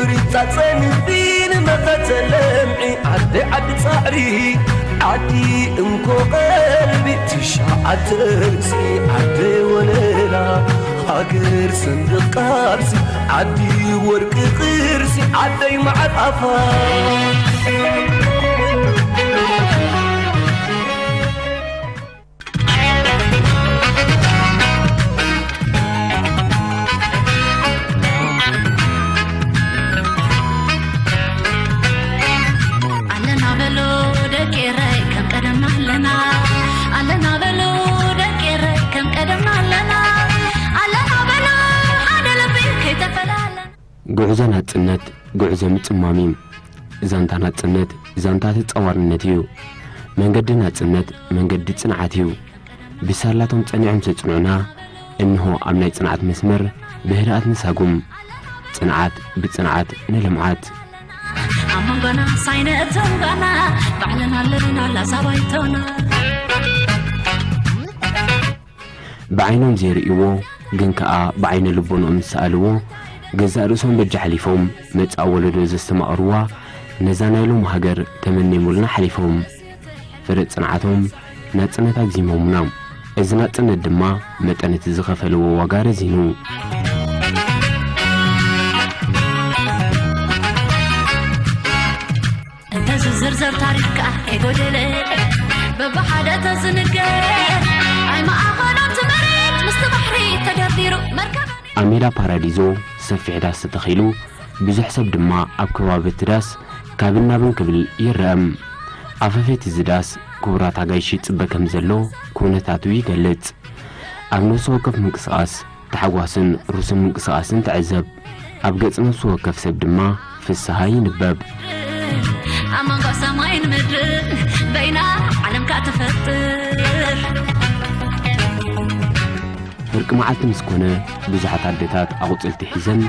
ሪጻ ጸንፊን መኸተ ለምዒ ዓዲ ዓዲ ጻዕሪ ዓዲ እንኮ ቀልቢ ትሽዓተ ርእሲ ዓዲ ወለላ ሃገር ሰንደቕ ቃልሲ ዓዲ ወርቂ ቅርሲ ዓደይ መዓር ኣፋ ኣለና በሉ ደቂ ኤረይ ከም ቀደምና ኣለና። ኣለና በሉ ደቂ ኤረይ ከም ቀደምና ኣለና። ኣለና በሉ ሓደ ልቢ ከይተፈላለና። ጉዕዞ ናጽነት ጉዕዞ ምጽማም እዩ። ዛንታ ናጽነት ዛንታ ተጻዋርነት እዩ። መንገዲ ናጽነት መንገዲ ጽንዓት እዩ። ብሳላቶም ጸኒዖም ዘጽንዑና፣ እንሆ ኣብ ናይ ጽንዓት መስመር ብህድኣት ንሳጉም። ጽንዓት ብጽንዓት ንልምዓት። ኣብ መንጎና ሳይነ እቶም ጓና፣ ባዕልና ኣለና ላዛ ባይቶና። ብዓይኖም ዘይርእይዎ ግን ከኣ ብዓይነ ልቦንኦም ዝሰኣልዎ፣ ገዛእ ርእሶም በጃ ሓሊፎም መጻኢ ወለዶ ዘስተማቕርዋ ነዛ ናይ ሎሚ ሃገር ተመኔሙልና ሓሊፎም። ፍረ ጽንዓቶም ናጽነት ኣግዚሞሙና። እዚ ናጽነት ድማ መጠን እቲ ዝኸፈልዎ ዋጋ ረዚኑ። እንተዝዝርዘር ታሪኽካ ከይጎደለ በብሓደ ተዝንገር ኣይ ማእኸሎም ትመሬት ምስቲ ባሕሪ ተደርዲሩ መርከብ ኣብ ሜዳ ፓራዲዞ ሰፊሕ ዳስ ተተኺሉ፣ ብዙሕ ሰብ ድማ ኣብ ከባቢ እቲ ዳስ ካብን ናብን ክብል ይረኣም። ኣፈፍ እቲ ዝዳስ ክቡራት ኣጋይሽ ይጽበ ከም ዘሎ ኩነታቱ ይገልጽ። ኣብ ነፍሲ ወከፍ ምንቅስቓስ ታሕጓስን ርሱን ምንቅስቓስን ትዕዘብ። ኣብ ገጽ ነፍሲ ወከፍ ሰብ ድማ ፍስሃ ይንበብ። ኣብ መንጎ ሰማይን ምድርን በይና ዓለምካ ትፈጥር። ፍርቂ መዓልቲ ምስ ኮነ፣ ብዙሓት ኣደታት ኣቑጽልቲ ሒዘን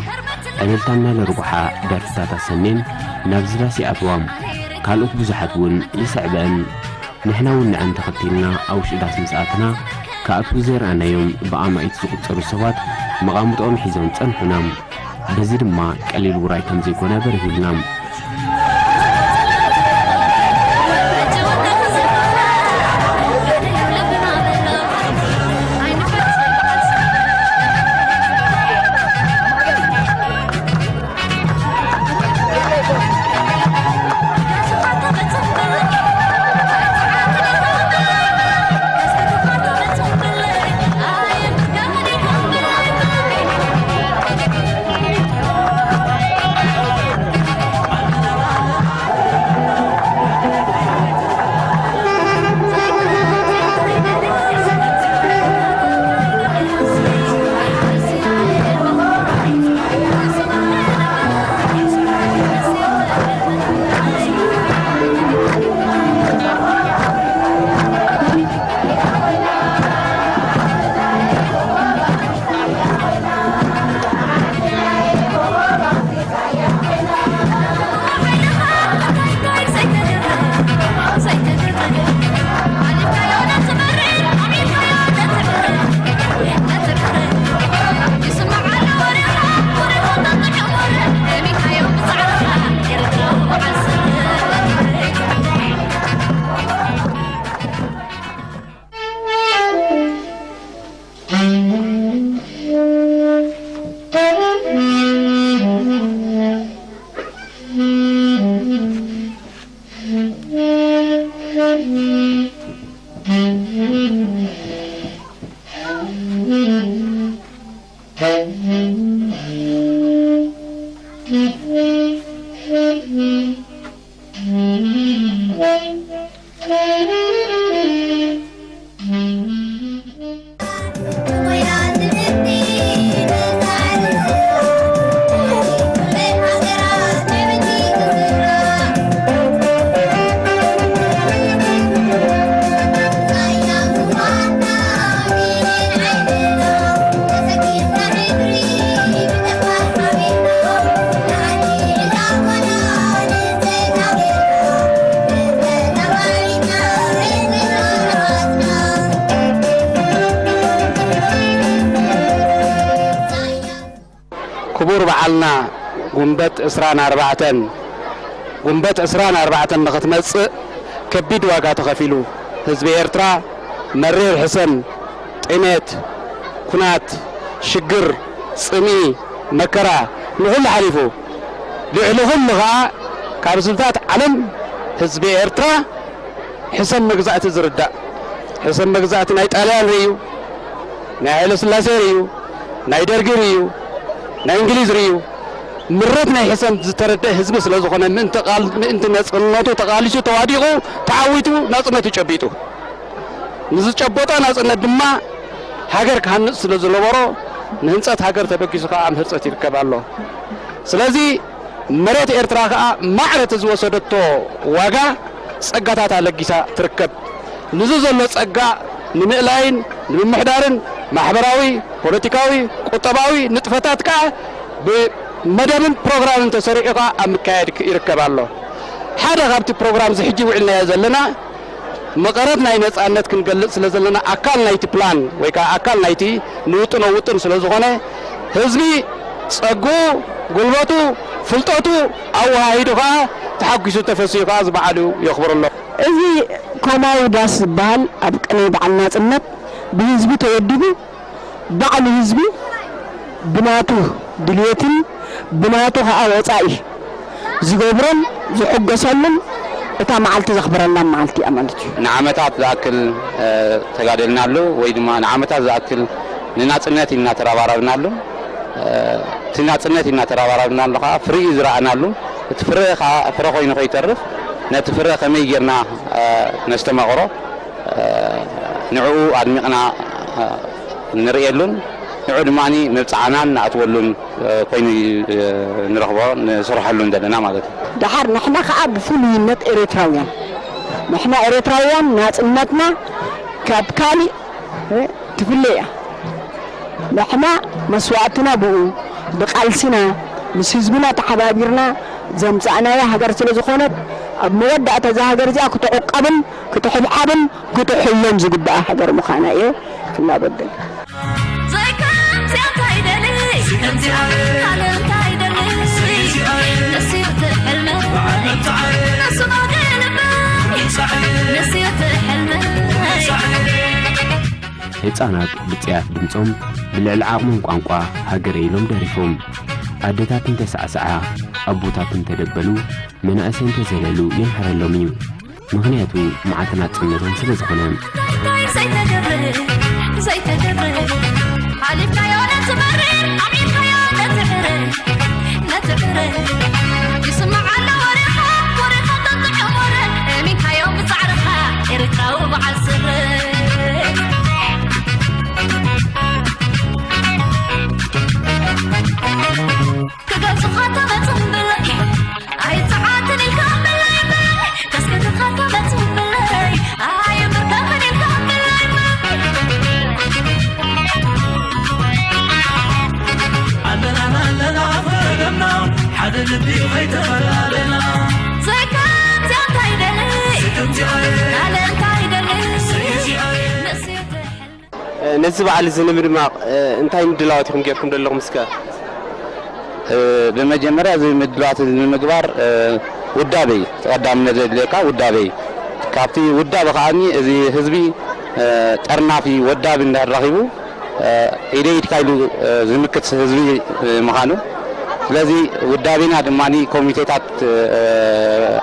ዕልልታን ናይ ለርጉሓ ደርፍታት ኣሰንየን ናብዚ ዳስ ይኣትዋ። ካልኦት ብዙሓት እውን ይስዕበአን። ንሕና እውን ንዐን ተኸቲልና ኣብ ውሽጢ ዳስ ምስ ኣተና፣ ክኣትዉ ዘይረኣናዮም ብኣማኢት ዝቑጸሩ ሰባት መቓምጦኦም ሒዞም ጸንሑና። በዚ ድማ ቀሊል ውራይ ከም ዘይኮነ በሪሁልና። ክቡር በዓልና ጉንበት ዕስራን ኣርባዕተን፣ ጉንበት ዕስራን ኣርባዕተን ንኽትመጽእ ከቢድ ዋጋ ተኸፊሉ። ህዝቢ ኤርትራ መሪር ሕሰም፣ ጥሜት፣ ኩናት፣ ሽግር፣ ጽምኢ፣ መከራ ንኹሉ ሓሊፉ፣ ልዕሊ ኹሉ ኸኣ ካብ ህዝብታት ዓለም ህዝቢ ኤርትራ ሕሰም መግዛእቲ ዝርዳእ፣ ሕሰም መግዛእቲ ናይ ጣልያን ርእዩ፣ ናይ ሃይለ ስላሴ ርእዩ፣ ናይ ደርጊ ርእዩ፣ ናይ እንግሊዝ ርእዩ፣ ምረት ናይ ሕሰም ዝተረደአ ህዝቢ ስለ ዝኾነ፣ ምእንቲ ቃል-፣ ምእንቲ ነጽነቱ ተቓሊሱ፣ ተዋዲቑ፣ ተዓዊቱ፣ ናጽነቱ ጨቢጡ። ንዝጨበጦ ናጽነት ድማ ሃገር ክሃንጽ ስለ ዝነበሮ፣ ንህንጸት ሃገር ተበጊሱ ከኣ ኣብ ህርጸት ይርከብ ኣሎ። ስለዚ መሬት ኤርትራ ከኣ ማዕረ እቲ ዝወሰደቶ ዋጋ ጸጋታት ኣለጊሳ ትርከብ። ንዚ ዘሎ ጸጋ ንምእላይን ንምምሕዳርን ማሕበራዊ፣ ፖለቲካዊ፣ ቁጠባዊ ንጥፈታት ከኣ ብመደብን ፕሮግራምን ተሰሪዑ ከኣ ኣብ ምካየድ ክ-፣ ይርከብ ኣሎ። ሓደ ካብቲ ፕሮግራም እዚ ሕጂ ውዒልናዮ ዘለና መቐረት ናይ ነጻነት ክንገልጽ ስለ ዘለና ኣካል ናይቲ ፕላን ወይ ከኣ ኣካል ናይቲ ንውጥኖ ውጥን ስለ ዝኾነ ህዝቢ ጸግኡ፣ ጉልበቱ፣ ፍልጠቱ ኣወሃሂዱ ከኣ ተሓጒሱ ተፈሲሑ ከኣ ዝባዕሉ የኽብሩ ኣሎ። እዚ ኮማዊ ዳስ ዝበሃል ኣብ ቅነ በዓል ናጽነት ብህዝቢ ተወዲቡ ባዕሉ ህዝቢ ብናቱ ድልየትን ብናቱ ከኣ ወጻኢ ዝገብሮን ዝሕገሰሉን እታ መዓልቲ ዘኽብረላን መዓልቲ እያ ማለት እዩ። ንዓመታት ዝኣክል፣ እ፣ ተጋደልናሉ ወይ ድማ ንዓመታት ዝኣክል ንናጽነት ኢልና ተረባረብናሉ። እ፣ እቲ ናጽነት ኢልና ተረባረብናሉ ከኣ ፍሪኡ ዝረኣናሉ፣ እቲ ፍረ ከኣ ፍረ ኮይኑ ከይተርፍ ነቲ ፍረ ከመይ ጌርና፣ እ፣ ነስተማቕሮ፣ እ፣ ንዕኡ ኣድሚቕና፣ እ፣ ንርእየሉን ንዕኡ ድማ መብጽዓናን ንኣትወሉን፣ እ፣ ኮይኑ፣ እ፣ ንረኽቦ፣ ንሰርሐሉን ዘለና ማለት እዩ። ደሓር ንሕና ከኣ ብፍሉይነት ኤርትራውያን፣ ንሕና ኤርትራውያን ናጽነትና ካብ ካሊእ፣ እ፣ ትፍለ እያ። ንሕና መስዋእትና ብኡ፣ ብቃልስና፣ ምስ ህዝብና ተሓባቢርና ዘምጻእናያ ሃገር ስለ ዝኾነት፣ ኣብ መወዳእታ እዛ ሃገር እዚኣ ክትዕቀብን ክትሕብሓብን ክትሕሎን ዝግብኣ ሃገር ምዃና እየ ክላበ እደሊ። ዘይከምዚኣ እንታይ ደሊ? ዘይከምዚኣ ካልእ እንታይ ደሊ? ዘይከምዚኣ ንሱ እቲ ሕልመይ። በዓል መብጽዓይ። ንሱ ጓገ ልበይ። መብጽዓይ። ንሱ እቲ ሕልመይ። መብጽዓይ። ህጻናት ብጽያት ድምጾም ብልዕሊ ዓቕሞም ቋንቋ ሃገረይ ኢሎም ደሪፎም። ኣደታት እንተሳዕስዓ፣ ኣቦታት እንተደበሉ፣ መናእሰይ እንተዘለሉ የምሕረሎም እዩ። ምኽንያቱ መዓልቲ ናጽነቶም ስለ ዝኾነ። እንታይ ዘይተገብረ፣ ዘይተገብረ። ሓሊፍካዮ ነቲ መሪር፣ ኣምዒርካዮ ነቲ ዕረ፣ ነቲ ዕረ። ይስማዕ ኣሎ ወሬኻ፣ ወሬኻ ተጥዕም ወረ። ኣሚንካዮ ብጻዕርኻ፣ ኤርትራዊ በዓል ስረ። ክገዝኻ ተመጽእ ብለይ፣ ኣይጸዓትን ኢልካ ብለይ፣ ብለይ። ከስክትኻ ተመጽእ ብለይ፣ ኣይምርካኽን ኢልካ ብለይ፣ ብለይ። ኣለና፣ ኣለና፣ ፈለምና፣ ሓደ ልቢ ከይተፈላለና። ዘይከምዚኣ እንታይ ደለይ? ዘይከምዚኣ። ካልእ እንታይ ደለይ? ዘይዚኣ። ንስቲ ሕልሚ ነዚ በዓል እዚ ንምድማቕ፣ እ፣ እንታይ ምድላዋት ኢኹም ጌርኩም ዘለኹም እስከ? እ፣ ብመጀመርያ እዚ ምድላዋት እዚ ንምግባር፣ እ፣ ውዳበ እዩ። እቲ ቀዳምነት ዘድልየካ ውዳበ እዩ። ካብቲ ውዳበ ከኣኒ እዚ ህዝቢ፣ እ፣ ጠርናፊ ወዳቢ እንድሕር ረኺቡ፣ እ፣ ኢደይ ኢድካ ኢሉ፣ እ፣ ዝምክት ህዝቢ፣ እ፣ ምዃኑ። ስለዚ ውዳቤና ድማኒ ኮሚቴታት፣ እ፣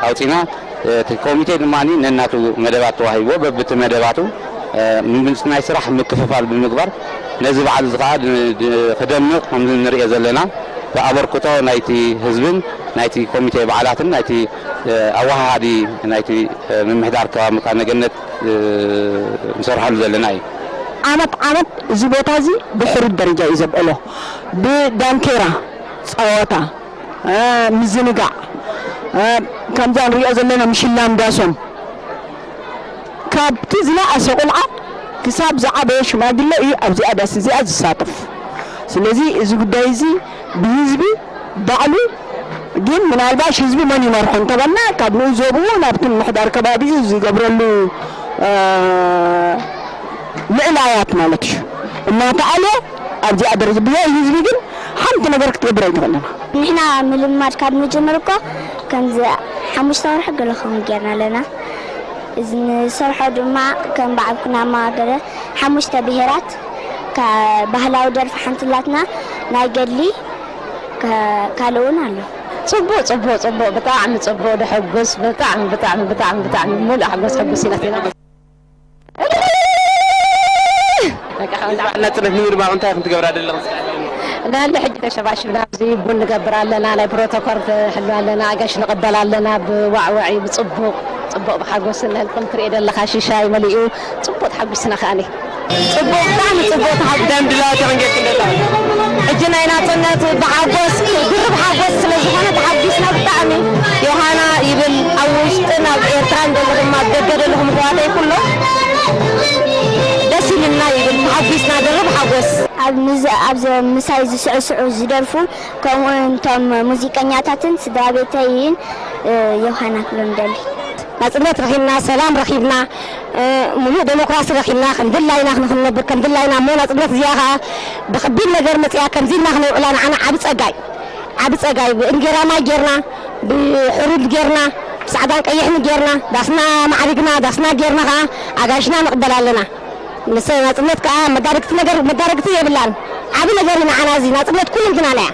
ኣውጺና፣ እቲ ኮሚቴ ድማ ነናቱ መደባት ተዋሂብዎ፣ በብቲ መደባቱ፣ እ፣ ምስ ናይ ስራሕ ምክፍፋል ብምግባር፣ ነዚ በዓል እዚ ኸዓ ድ-፣ ድ-፣ ክደምቕ ከም ንሪኦ ዘለና፣ ብኣበርክቶ ናይቲ ህዝብን ናይቲ ኮሚቴ በዓላትን ናይቲ፣ እ፣ ኣወሃሃዲ ናይቲ፣ እ፣ ምምሕዳር ከባቢ መካነ ገነት፣ እ፣ ንሰርሐሉ ዘለና እዩ። ዓመት ዓመት እዚ ቦታ እዚ ብሕሩድ ደረጃ እዩ ዘብዕሎ። ብዳንኬራ ጸወታ፣ እ፣ ምዝንጋዕ፣ እ፣ ከምዛ ንሪኦ ዘለና ምሽላም ዳሶም፣ ካብቲ ዝነኣሰ ቁልዓ ክሳብ ዝዓበየ ሽማግለ እዩ ኣብዚኣ ዳስ እዚኣ ዝሳተፍ። ስለዚ እዚ ጉዳይ እዚ ብህዝቢ ባዕሉ፣ ግን ምናልባሽ ህዝቢ መን ይመርሖ እንተበልና፣ ካብ ንኡስ ዞብኡ ናብቲ ምምሕዳር ከባቢኡ ዝገብረሉ፣ እ፣ ምእላያት ማለት እዩ እናተኣልየ ኣብዚኣ ደረጃ። ብዘይ ህዝቢ ግን ሓንቲ ነገር ክትገብር ኣይትኽእልን። ንሕና ምልማድ ካብ ንጅምር እኮ ከምዚ ሓሙሽተ ወርሒ ገለ ክኸውን ጌርና ኣለና። እዚ ንሰርሖ ድማ ከም በዓል ኩናማ ገለ ሓሙሽተ ብሄራት፣ ከ-፣ ባህላዊ ደርፊ ሓንቲ ኣላትና፣ ናይ ገድሊ፣ ከ-፣ ካልእ እውን ኣሎ። ጽቡቕ፣ ጽቡቕ፣ ጽቡቕ፣ ብጣዕሚ ጽቡቕ፣ ደሐጉስ፣ ብጣዕሚ፣ ብጣዕሚ፣ ብጣዕሚ፣ ብጣዕሚ፣ ሙሉእ ሓጎስ፣ ሕጉስ ኢና። በዓል ናጽነት ንምድማቕ እንታይ ኢኹም ትገብራ ዘለኹም? ንሕና ሕጂ ተሸባሽብና ኣብዚ ቡን ንገብር ኣለና፣ ናይ ፕሮቶኮል ንሕሉ ኣለና፣ ኣጋይሽ ንቕበል ኣለና፣ ብዋዕዋዒ፣ ብጽቡቕ፣ ጽቡቕ፣ ብሓጎስ፣ ነልኩም ትሪኦ ዘለኻ ሽሻይ መሊኡ፣ ጽቡቕ ተሓጒስና ከኣኒ። ጽቡቕ፣ ብጣዕሚ ጽቡቕ ተሓጒስ። ደም ድላዋት ኢኹም ጌርኩም ዘለኹም? ሕጂ ናይ ናጽነት ብሓጎስ፣ ድርብ ሓጎስ ስለ ዝኾነ ተሓጒስና ብጣዕሚ። ዮሃና ይብል ኣብ ውሽጥን ኣብ ኤርትራን ዘለኹም፣ ኣብ ደገ ዘለኹም ኣሕዋተይ ኩሎም ደስ ኢሉና ይብል፣ ተሓጒስና፣ ድርብ ሓጎስ። ኣብ ምዝ-፣ ኣብ ዘ-፣ ምሳይ ዝስዕስዑ ዝደርፉ፣ ከምኡ እቶም ሙዚቀኛታትን ስድራ ቤተይን፣ እ፣ ዮሃና ክብሎም ደሊ። ናጽነት ረኺብና፣ ሰላም ረኺብና፣ እ፣ ሙሉእ ዴሞክራሲ ረኺብና፣ ከም ድላይና ክንነብር፣ ከም ድላይና እሞ ናጽነት እዚኣ ኸኣ ብኸቢድ ነገር መጺኣ ከምዚ ኢልና ክነውዕላ ንዓና ዓቢ ጸጋ እዩ። ዓቢ ጸጋ እዩ። ብእንጌራ ማይ ጌርና፣ ብሕሩድ ጌርና፣ ብጻዕዳን ቀይሕን ጌርና፣ ዳስና ማዕሪግና፣ ዳስና ጌርና ኸኣ ኣጋይሽና ንቕበል ኣለና። ምስ ናጽነት ከኣ መዳርግቲ ነገር፣ መዳርግቲ የብላን። ዓቢ ነገር እዩ ንዓና እዚ ናጽነት ኩልንትናና እያ።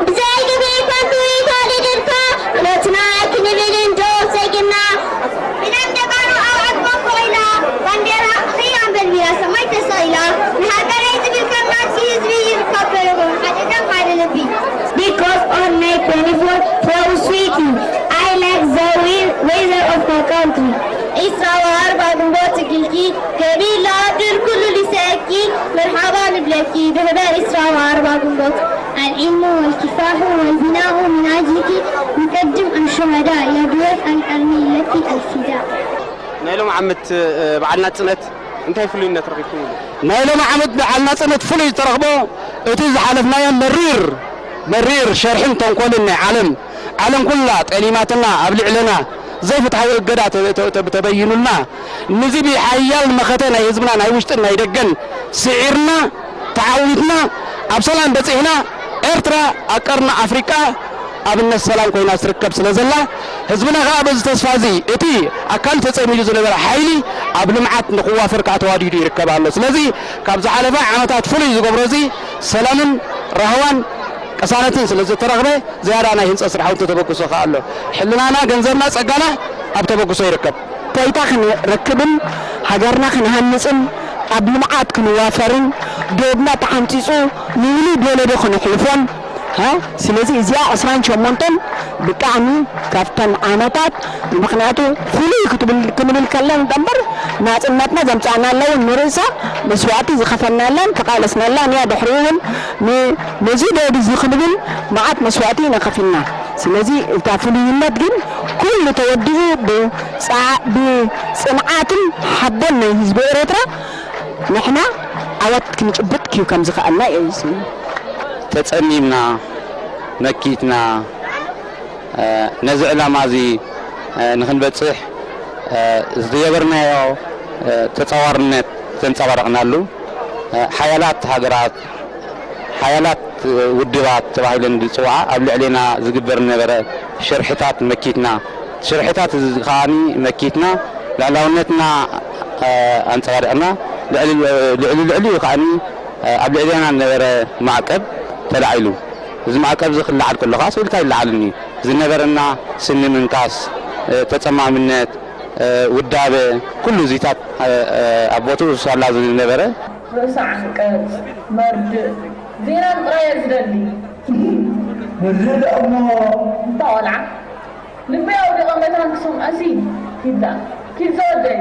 ብዘይ ግብሪ ከንቱ ኢኻ ንድልካ፣ ኩነትና ክንብል እንዶ ሰጊምና። ብደም ደቃሉ ኣብ ዓድማ ኮይና፣ ባንዴራ ኺያ ኣንበልቢላ ሰማይ ተሰቒላ፣ ንሃገረይ ዝብል ከም ናጽ ህዝቢ ይርከብ በለጎም ሓደ ደም ሓደ ልቢ። Because on May twenty-four, Pro Sweetie, I like the we-, weather of my country. ዒስራ ወኣርባ ግንቦት ትግልኪ፣ ከቢላ ድር ኩሉ ሊሰኪ፣ መርሓባ ንብለኪ ብሕበር ዒስራ ወኣርባ ግንቦት። العلم والكفاح والبناء من أجلك نقدم الشهداء يا بيوت القرن لك الفداء. ናይ ሎም ዓመት፣ እ፣ በዓል ናጽነት እንታይ ፍሉይነት ረኺብኩምሉ? ናይ ሎም ዓመት በዓል ናጽነት ፍሉይ ዝተረኽቦ እቲ ዝሓለፍናዮ መሪር፣ መሪር ሸርሕን ተንኮልን ናይ ዓለም፣ ዓለም ኩላ ጠሊማትና ኣብ ልዕለና ዘይፍትሓዊ እገዳ ተ-፣ ተ-፣ ተ-፣ ተበይኑልና፣ ንዚ ብሓያል መኸተ ናይ ህዝብና ናይ ውሽጥን ናይ ደገን ስዒርና፣ ተዓዊትና፣ ኣብ ሰላም በጺሕና፣ ኤርትራ ኣብ ቀርኒ ኣፍሪቃ ኣብነት ሰላም ኮይና ትርከብ ስለ ዘላ፣ ህዝብና ከኣ በዚ ተስፋ እዚ፣ እቲ ኣካሉ ተጸሚዱ ዝነበረ ሓይሊ ኣብ ልምዓት ንኽዋፈር ከኣ ተዋዲዱ ይርከብ ኣሎ። ስለዚ ካብ ዝሓለፈ ዓመታት ፍሉይ ዝገብሮ እዚ ሰላምን ራህዋን ቅሳነትን ስለ ዝተረኽበ፣ ዝያዳ ናይ ህንጸት ስራሕ እውን ተበግሶ ከኣ ኣሎ። ሕልናና፣ ገንዘብና፣ ጸጋና ኣብ ተበግሶ ይርከብ። እፎይታ ክንረክብን ሃገርና ክንሃንጽን ኣብ ልምዓት ክንዋፈርን ዶብና ተሓንጺጹ ንውሉድ ወለዶ ክነሕልፎን፣ ሃ? ስለዚ እዚኣ ዕስራን ሸሞንተን ብጣዕሚ ካብተን ዓመታት፣ ምኽንያቱ ፍሉይ ክትብል፣ ክንብል ከለና እምበር ናጽነትና ዘምጻእናላ እውን ንርእሳ መስዋእቲ ዝኸፈልናላን ተቓለስናላን እያ። ድሕሪኡ እውን ን-፣ ነዚ ዶብ እዚ ክንብል መዓት መስዋእቲ ኢና ከፊልና። ስለዚ እታ ፍሉይነት ግን ኩሉ ተወዲኡ ብጻ-፣ ብጽንዓትን ሓቦን ናይ ህዝቢ ኤርትራ ንሕና ዓወት ክንጭብጥ ክዩ ከም ዝኸኣልና እዩ ዝስምዕ። ተጸሚምና፣ መኪትና፣ እ፣ ነዚ ዕላማ እዚ፣ እ፣ ንኽንበጽሕ፣ እ፣ ዝገበርናዮ፣ እ፣ ተጻዋርነት ዘንጸባረቕናሉ፣ እ፣ ሓያላት ሃገራት፣ ሓያላት ውድባት ተባሂለን ዝጽውዓ ኣብ ልዕሌና ዝግበር ዝነበረ ሽርሕታት መኪትና። ሽርሕታት እዚ ከኣኒ መኪትና ልዕላውነትና፣ እ፣ ኣንጸባሪቕና። ልዕሊ፣ ልዕሊ ልዕሊኡ ከኣኒ፣ እ፣ ኣብ ልዕሌና ዝነበረ ማዕቀብ ተላዒሉ። እዚ ማዕቀብ እዚ ክለዓል ከሎ ከኣ ስኢልካ ይለዓልን እዩ። ዝነበረና ስኒ ምንካስ፣ እ፣ ተጸማምነት፣ እ፣ ውዳበ፣ ኩሉ እዚታት፣ እ፣ እ፣ ኣብ ቦትኡ ሳላ ዝነበረ ርእሰ ዓንቀጽ፣ መርድእ፣ ዜናን ጥራይ እየ ዝደሊ። ምርድእ እሞ። እንታ ቆልዓ፣ ልበይ ኣውዲቐ መታን ክሰምዖሲ፣ ኪዳ፣ ኪድ ዘወደይ።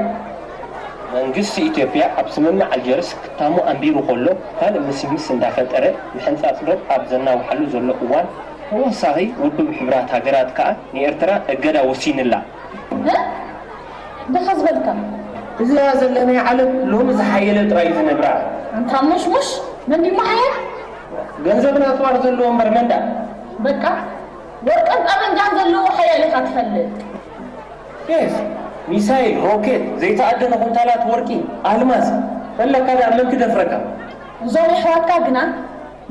መንግስቲ ኢትዮጵያ ኣብ ስምምዕ ኣልጀርስ ክታሙ ኣንቢሩ ከሎ፣ ካልእ ምስምስ እንዳፈጠረ ምሕንጻጽ ዶብ ኣብ ዘናውሓሉ ዘሎ እዋን፣ ተወሳኺ ውድብ ሕቡራት ሃገራት ከኣ ንኤርትራ እገዳ ወሲንላ። እ? ድኻ ዝበልካ? እዚኣ ዘለናያ ዓለም ሎሚ ዝሓየለ ጥራይ እዩ ዝነብራ። ኣንታ ሙሽሙሽ፣ መን ድዩ መሓየር? ገንዘብን ኣጽዋር ዘለዎ እምበር መን ደኣ? በቃ፣ ወርቅን ጠበንጃን ዘለዎ ሓያል ኢኻ ትፈልጥ። ኬፍ፣ ሚሳይል፣ ሮኬት፣ ዘይተኣደነ ኩንታላት ወርቂ፣ ኣልማዝ፣ ፈለካ ደኣ መን ክደፍረካ? እዞም የሕዋትካ ግና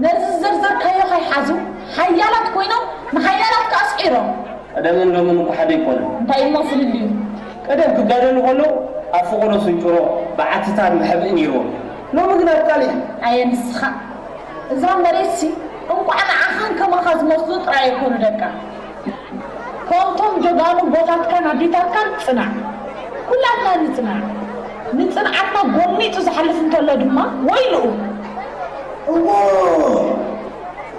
ነዚ ዝዘርዘርካዮ ከይሓዙ ሓያላት ኮይኖም ንሓያላት ከኣ ስዒሮም። ቀደምን ሎምን እኮ ሓደ ኣይኮነን። እንታይ እሞ ፍልልዩ? ቀደም ክጋደሉ ከለዉ ኣብ ፈቐዶ ስንጭሮ፣ በዓትታት፣ መሕብኢ ነይርዎም። ሎሚ ግን ኣብ ካልእ እዩ። ኣየ ንስኻ። እዛ መሬትሲ እንቋዕ ንዓኻን ከማኻ ዝመስሉ ጥራይ ኣይኮኑ ደቃ። ከምቶም ጀጋኑ ኣቦታትካን ኣዴታትካን ጽናዕ። ኩላትና ንጽናዕ። ንጽንዓትና ጎኒጹ ዝሓልፍ እንተሎ ድማ ወይልኡ። እዎ፣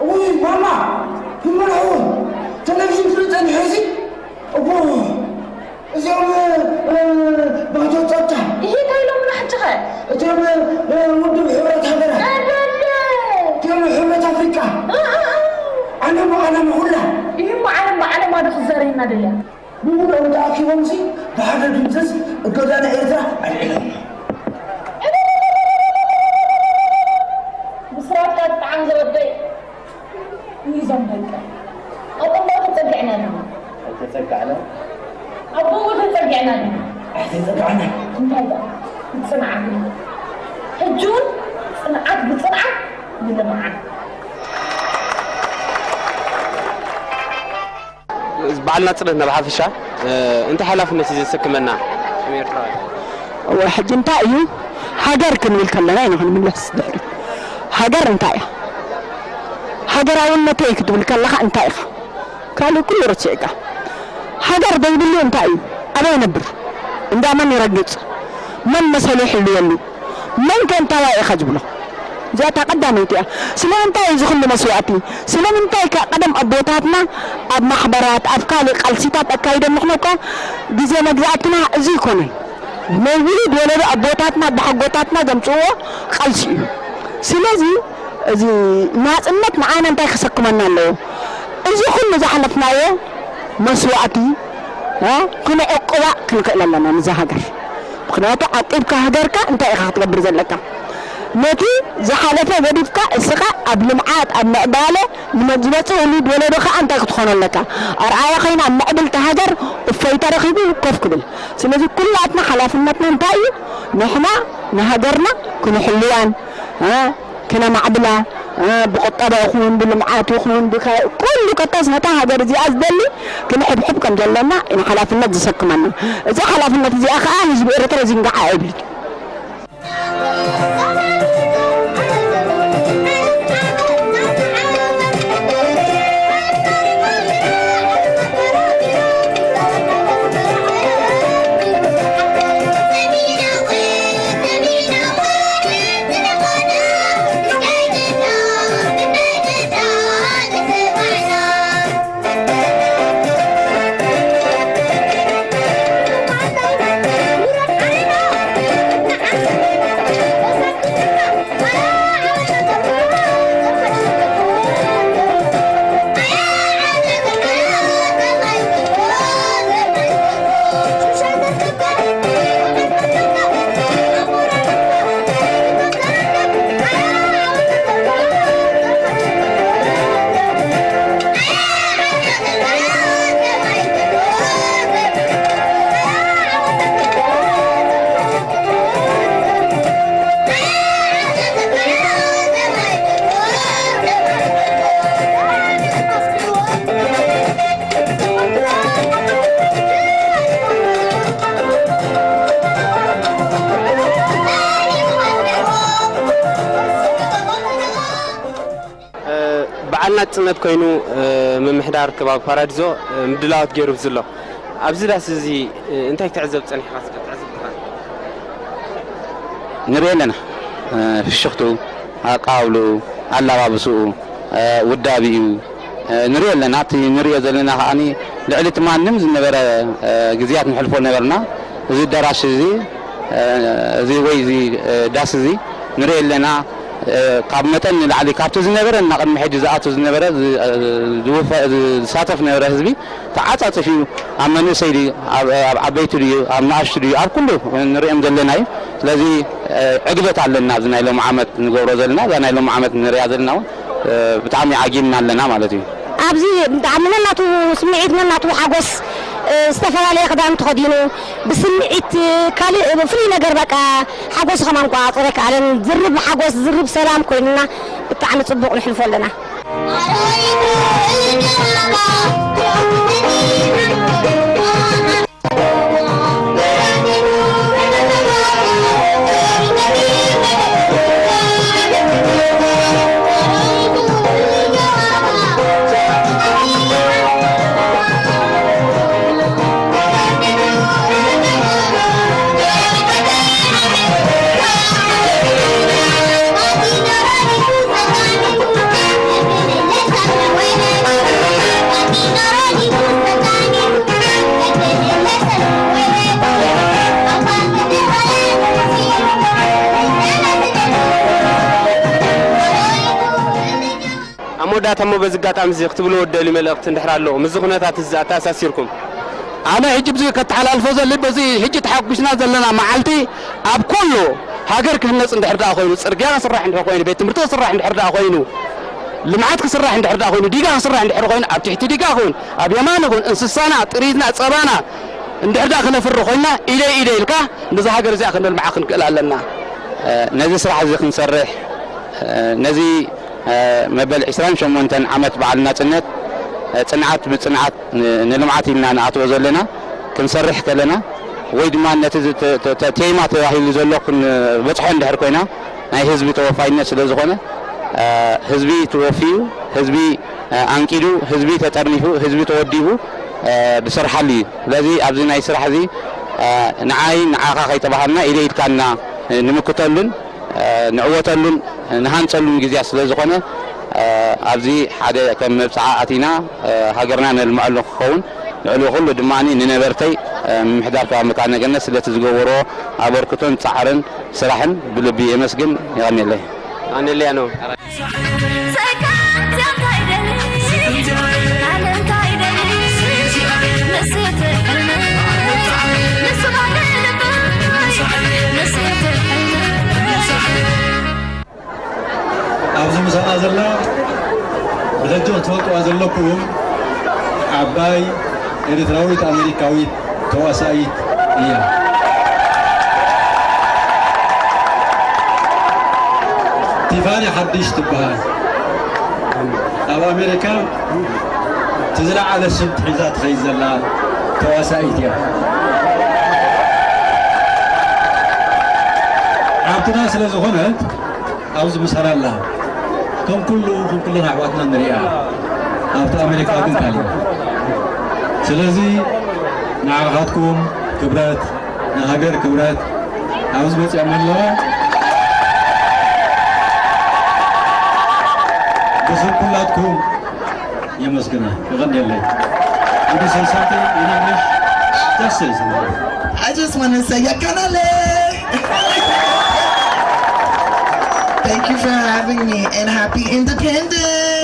እውይ ማማ፣ ይመርሕዎ። ቴሌቪዥን ክርኢ ጸኒሐ እዚ። እዎ፣ እዚኦም፣ እ፣ ባዶ ጸጥታ። ይሄ እንታይ ኢሎምና ሕጂ ኸ? እቶም፣ እ፣ ውድብ ሕብረት ሃገራት። ደደደ! እቶም ሕብረት ኣፍሪቃ። እ፣ እ፣ እ። ዓለም ብዓለማ ሁላ። ይህማ ዓለም ብዓለማ ዶ ክዘረየና ደልያ? ብምልኦም ተኣኪቦምሲ ብሓደ ድምፅስ እገዳ ንኤርትራ ኣልዒሎም። ብስራትካ ትጥዓም ዘወደይ። እዞም ደቂ ኣብ እሞ ተፀጊዕና ዲና? ኣይተፀጋዕና። ኣብ እሞ ተፀጊዕና ዲና? ኣይተፀጋዕና። እንታይ ደኣ? ብፅንዓት። ሕጂ እውን ፅንዓት ብፅንዓት ንልምዓት። በዓል ናጽነትና ብሓፈሻ፣ እ፣ እንታይ ሓላፍነት እዩ ዘሰክመና ከም ኤርትራውያን? እወ፣ ሕጂ እንታይ እዩ ሃገር ክንብል ከለና ኢና ክንምለስ ድሕሪት። ሃገር እንታይ እያ? ሃገራውነተይ ክትብል ከለኻ እንታይ ኢኻ? ካልእ ኩሉ ረሲዕካ። ሃገር ዘይብሉ እንታይ እዩ? ኣበይ ይነብር? እንዳ መን ይረግጽ? መን መሰሉ ይሕልወሉ? መን ከ እንታዋይ ኢኻ ዝብሎ? እዚኣ እታ ቀዳመይቲ እያ። ስለምንታይ እዚ ኩሉ መስዋእቲ? ስለምንታይ ከ ቀደም ኣቦታትና ኣብ ማሕበራት፣ ኣብ ካልእ ቃልሲታት ኣካይዶም ምኽኖ እኳ ግዜ መግዛእትና እዚ ኣይኮነን። ናይ ውሉድ ወለዶ ኣቦታትና ኣቦሓጎታትና ዘምጽእዎ ቃልሲ እዩ። ስለዚ እዚ ናጽነት ንዓና እንታይ ከሰክመና ኣለዎ? እዚ ኩሉ ዝሓለፍናዮ መስዋእቲ፣ እ፣ ክንዕቅባ ክንክእል ኣለና ነዛ ሃገር። ምኽንያቱ ዓቂብካ ሃገርካ እንታይ ኢኻ ክትገብር ዘለካ? ነቲ ዝሓለፈ ገዲፍካ እስኻ ኣብ ልምዓት፣ ኣብ ምዕባለ ንመ-፣ ዝመጽእ ውሉድ ወለዶ ከኣ እንታይ ክትኾኖ ኣለካ? ኣርኣያ ኮይና ኣብ ምዕብልቲ ሃገር እፎይታ ረኺቡ ኮፍ ክብል። ስለዚ ኩላትና ሓላፍነትና እንታይ እዩ? ንሕና ንሃገርና ክንሕልዋን፣ እ፣ ክነማዕብላ፣ እ፣ ብቁጠባ ይኹን፣ ብልምዓት ይኹን፣ ብካ-፣ ኩሉ ከታስ ነታ ሃገር እዚኣ ዝደሊ ክንሕብሕብ ከም ዘለና ኢና ሓላፍነት ዝሰክመና። እዚ ሓላፍነት እዚኣ ከኣ ህዝቢ ኤርትራ ዝንጋዓ ኣይብልን። እ፣ በዓል ናጽነት ኮይኑ፣ እ፣ ምምሕዳር ከባቢ ፓራዲዞ፣ እ፣ ምድላዋት ገይሩ ዘሎ። ኣብዚ ዳስ እዚ፣ እ፣ እንታይ ክትዕዘብ ጸኒሕካ? እስከ ትዕዝብትኻ። ንርኢ ኣለና። እ፣ ፍሽኽቱ፣ ኣቀባብልኡ፣ ኣላባብስኡ፣ እ፣ ውዳቢኡ፣ እ፣ ንርኢ ኣለና። እቲ ንርእዮ ዘለና ከኣኒ ልዕሊ እቲ ማንም ዝነበረ፣ እ፣ ግዜያት ንሕልፎ ነበርና። እዚ ኣዳራሽ እዚ እዚ ወይ እዚ ዳስ እዚ ንርኢ ኣለና። ካብ መጠን ንላዕሊ ካብቲ ዝነበረ እና ቅድሚ ሕጂ ዝኣቱ ዝነበረ ዝሳተፍ ነበረ ህዝቢ ተዓፃፅፊ እዩ። ኣብ መንእሰይ ድዩ፣ ኣብ ዓበይቲ ድዩ፣ ኣብ ንኣሽቱ ድዩ፣ ኣብ ኩሉ ንሪኦም ዘለና እዩ። ስለዚ ዕግበት ኣለና ኣብዚ ናይ ሎም ዓመት ንገብሮ ዘለና እዛ ናይ ሎም ዓመት ንሪኣ ዘለና እውን ብጣዕሚ ዓጊብና ኣለና ማለት እዩ። ኣብዚ ብጣዕሚ ነናቱ ስምዒት ነናቱ ሓጎስ ዝተፈላለየ ክዳን ተኸዲኑ ብስምዒት ካልእ ፍሉይ ነገር በቃ ሓጎስ ከማን ቋፅረ ከኣለን ዝርብ ሓጎስ ዝርብ ሰላም ኮይንና ብጣዕሚ ፅቡቕ ንሕልፎ ኣለና። ኣብ መወዳእታ እሞ በዚ ኣጋጣሚ እዚ ክትብልዎ እትደልዩ መልእኽቲ እንድሕር ኣሎ፣ ምስዚ ኩነታት እዚ ኣተኣሳሲርኩም? ኣነ ሕጂ ብዚ ከተሓላልፎ ዘሊ በዚ ሕጂ ተሓጒስና ዘለና መዓልቲ ኣብ ኩሉ ሃገር ክህነፅ እንድሕር ደኣ ኮይኑ፣ ፅርግያ ክስራሕ እንድሕር ኮይኑ፣ ቤት ትምህርቲ ክስራሕ እንድሕር ደኣ ኮይኑ፣ ልምዓት ክስራሕ እንድሕር ደኣ ኮይኑ፣ ዲጋ ክስራሕ እንድሕር ኮይኑ፣ ኣብ ትሕቲ ዲጋ ክውን፣ ኣብ የማን ይኹን፣ እንስሳና፣ ጥሪትና፣ ፀባና እንድሕር ደኣ ክነፍሪ ኮይና፣ ኢደይ ኢደይ ኢልካ ነዛ ሃገር እዚኣ ክነልምዓ ክንክእል ኣለና። ነዚ ስራሕ እዚ ክንሰርሕ፣ ነዚ መበል ዕስራን ሸሞንተን ዓመት በዓል ናጽነት፣ ጽንዓት ብጽንዓት ን-፣ ንልምዓት ኢልና ንኣትዎ ዘለና፣ ክንሰርሕ ከለና፣ ወይ ድማ ነቲ ዝ-፣ ተ-፣ ተ-፣ ተ-፣ ቴማ ተባሂሉ ዘሎ ክንበጽሖ እንድሕር ኮይና፣ ናይ ህዝቢ ተወፋይነት ስለ ዝኾነ፣ ህዝቢ ተወፊዩ፣ ህዝቢ ኣንቂዱ፣ ህዝቢ ተጠርኒፉ፣ ህዝቢ ተወዲቡ ዝሰርሓሉ እዩ። ስለዚ ኣብዚ ናይ ስራሕ እዚ ንዓይ ንዓኻ ከይተባሃልና ኢደ ኢድካ እና ንምክተሉን ንዕወተሉን ንሃንፀሉን ግዜያት ስለ ዝኾነ ኣብዚ ሓደ ከም መብፅዓ ኣቲና ሃገርና ነልምዐሉ ክኸውን ንዕኡ ኩሉ ድማ ንነበርተይ ምምሕዳር ከባቢ መካነ ገነት ስለቲ ዝገበሮ ኣበርክቶን ፃዕርን ስራሕን ብልቢ የመስግን። የቐንየለይ። ኣነልያ ነው። ኣብዚ ምሳና ዘላ ብሕጂ ክትፈልጥዋ ዘለኩም ዓባይ ኤርትራዊት ኣሜሪካዊት ተዋሳኢት እያ። ቲፋኒ ሓድሽ ትበሃል። ኣብ ኣሜሪካ እቲ ዝለዓለ ስም ሒዛ ትኸይድ ዘላ ተዋሳኢት እያ። ዓድና ስለ ዝኾነት ኣብዚ ምሳና ኣላ። ከም ኩሉ ከም ኩለን ኣሕዋትና ንሪኣ። ኣብቲ ኣሜሪካ ግን ካልእ። ስለዚ ንዓኻትኩም ክብረት፣ ንሃገር ክብረት ኣብዚ መፅኦም ኣለዋ። ብስም ኩላትኩም የመስግና። ይቐንየለይ። Would you say something in English? Just say something. I just want to say, Yakanale! Thank you for having me and happy independence!